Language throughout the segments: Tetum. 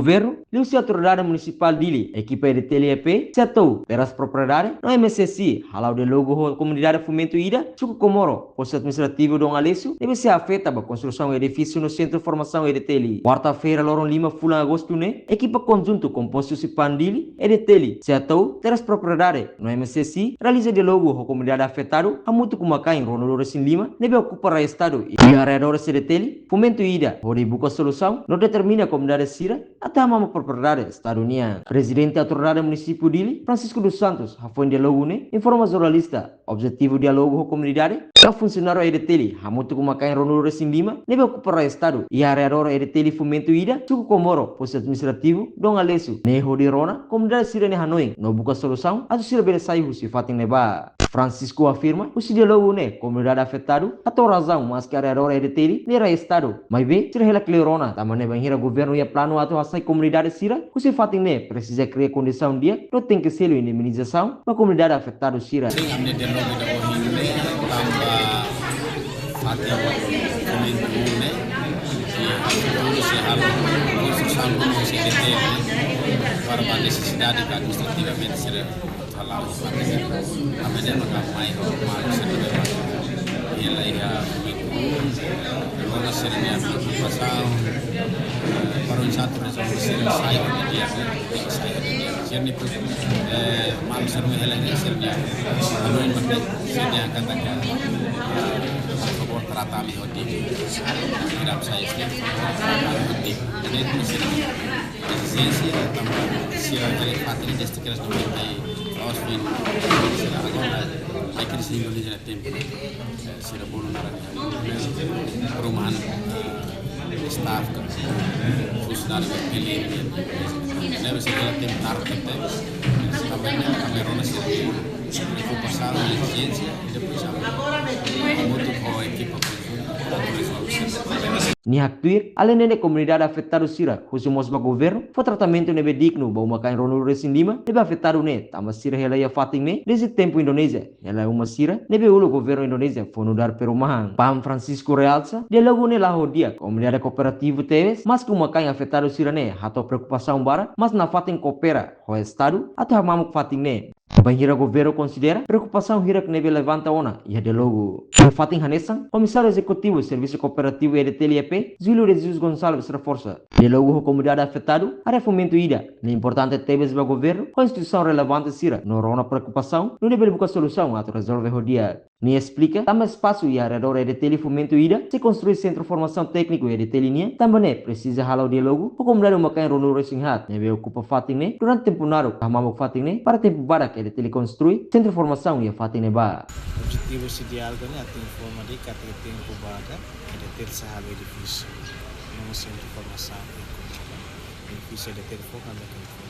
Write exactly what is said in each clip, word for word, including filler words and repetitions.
Governu, liuhusi Autoridade Munisipál Dili, ekipa E D T L I E P, sei hato'o terras propriedade no M S S I hala'o diálogu ho komunidade Fomento ida, suku Comoro, postu administrativu Dom Aleixo, ne'ebé sei afeta ba konstrusaun edifísiu no Sentru Formasaun E D T L I. Kuarta-feira, loron lima fulan Agostu ne'e, ekipa konjuntu kompostu husi PAM Dili, E D T L I, sei hato'o terras propriedade no M S S I realiza diálogu ho komunidade afetadu, hamutuk ho uma-kain ruanulu-resin-lima ne'ebé okupa rai Estadu iha arredores E D T L I, Fomento ida, hodi buka solusaun no determina komunidade sira atu hamamuk propriedade Estadu nian. Prezidente Autoridade Munisípiu Dili, Francisco dos Santos, hafoin diálogu ne'e informa jornalista, objetivu diálogu ho komunidade, no funsionáriu E D T L I hamutuk ho uma-kain ruanulu-resin-lima ne'ebé okupa rai Estadu iha arredores E D T L I, Fomento ida, suku Comoro, postu administrativu Dom Aleixo ne'e hodi rona komunidade sira-nia hanoin no buka solusaun atu sira bele sai husi fatin ne'ebá. Francisco afirma, husi diálogu ne'e komunidade afetadu hato'o razaun maski arredores E D T L I ne'e rai Estadu, maibé sira hela kleur ona, tanba ne'e bainhira governu iha planu atu hasai komunidade sira husi fatin ne'e, presiza kria kondisaun di'ak no tenke selu indemnizasaun ba komunidade afetadu sira. Sin, ami-nia diálogu ida ohin ne'e tanba fatin Fomento ne'e, i tudu sei halo konstrusaun husi E D T L I ne'e, para ba nesesidade ka administrativamente sira hala'o fatin ne'e. Ami-nia no ka mai ho malu sira-nia, hela iha Fomento, rona sira-nia preokupasaun, para oinsá atu rezolve sira sai ho di'ak, sai ho di'ak. Sira-nia pre-, eh, malu sira-nia hela iha sira-nia, anu, ema ke sira-nia katak, eh, favór trata ami ho di'ak. Sira sai sira, favór trata ami ho di'ak. Ne'e sira-nia ezijénsia, tanba sira hela iha fatin ne'e desde kriansa no mai, aos fin, sira agora, ai, krisis Indonézia iha tempu ne'e, eh, sira bolu naran perumahan, eh, staff ka, funsionáriu ka, P L N, ne'ebé sira hela iha tempu tarde, tanba ne'e ami rona sira-nia preokupasaun, ezijénsia, i depois ami hamutuk ho ekipa konjuntu atu rezolve sira-nia problema. Nia haktuir, aleinde ne'e komunidade afetadu sira husu mós ba governu fó tratamentu ne'ebé dignu ba uma-kain ruanulu-resin-lima ne'ebé afetadu ne'e, tanba sira hela iha fatin ne'e desde tempu Indonézia hela uma sira, ne'ebé uluk governu Indonézia fó nu'udar perumahan. PAM Francisco realsa, diálogu ne'e la'o di'ak, komunidade kooperativa tebes, maski uma-kain afetadu sira ne'e hato'o preokupasaun barak, mas nafatin koopera ho Estadu atu hamamuk fatin ne'e. Bainhira governu konsidera preokupasaun hirak ne'ebé levanta ona iha diálogu. Iha fatin hanesan, Komisáriu Ezekutivu Servisu Kooperativu E D T L I E P, Júlio de Jesus Gonçalves reforsa, diálogu ho komunidade afetadu área Fomento ida ne'e importante tebes ba governu ho instituisaun relevante sira no rona preokupasaun no bele buka solusaun atu rezolve ho di'ak. Nia esplika, tanba espasu iha arredor E D T L I Fomento ida sei konstrui Sentru Formasaun Tékniku E D T L I nian, tanba ne'e presiza hala'o diálogu ho komunidade uma-kain ruanulu-resin-haat ne'ebé okupa fatin ne'e durante tempu naruk, hamamuk fatin ne'e para tempu badak E D T L I konstrui sentru formasaun iha fatin ne'ebá. Objetivu husi diálogu ne'e atu informa de'it katak tempu badak E D T L I sei halo edifísiu, no sentru formasaun. Edifísiu E D T L I fó, ami informa.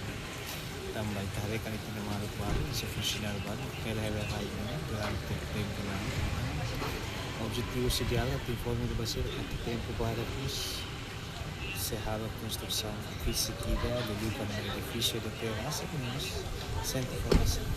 Tanba ita haree katak ita-nia maluk balu, sira funsionáriu balu, hela hela rai ne'e durante tempu ne'e. Objetivu husi diálogu atu informa ba sira katak tempu badak mós sei halo konstrusaun fíziku ida, liuliu ba edifísiu E D T L I, mas mós sentru formasaun.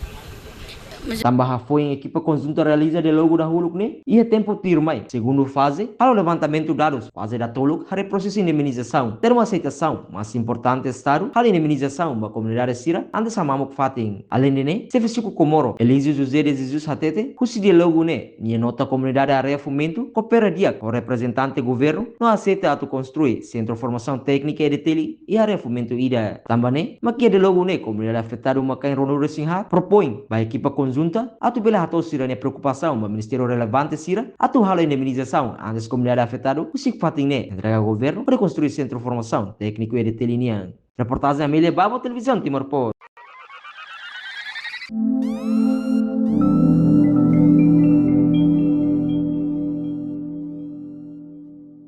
Tanba hafoin ekipa konjunta realiza diálogu dahuluk ne'e iha tempu tuirmai, segundu faze halo levantamentu dadus, faze datoluk haree prosesu indemnizasaun, termu aseitasaun, mas importante Estadu halo indemnizasaun ba komunidade sira antes hamamuk fatin. Aleinde ne'e, xefe suku Comoro, Elísio José de Jesus hatete, husi diálogu ne'e, nia nota komunidade área Fomento koopera di'ak ho reprezentante governu no aseita atu konstrui sentru formasaun téknika E D T L I iha área Fomento ida. Tanba ne'e mak iha diálogu ne'e komunidade afetadu uma-kain ruanulu-resin-haat propoin ba ekipa konjunta atu bele hato'o sira-nia preokupasaun ba ministériu relevante sira atu halo indemnizasaun antes komunidade afetadu husik fatin ne'e entrega governu hodi konstrui sentru formasaun tékniku E D T L I nian. Reportajen Amélia Babo, Televizaun Timor Post.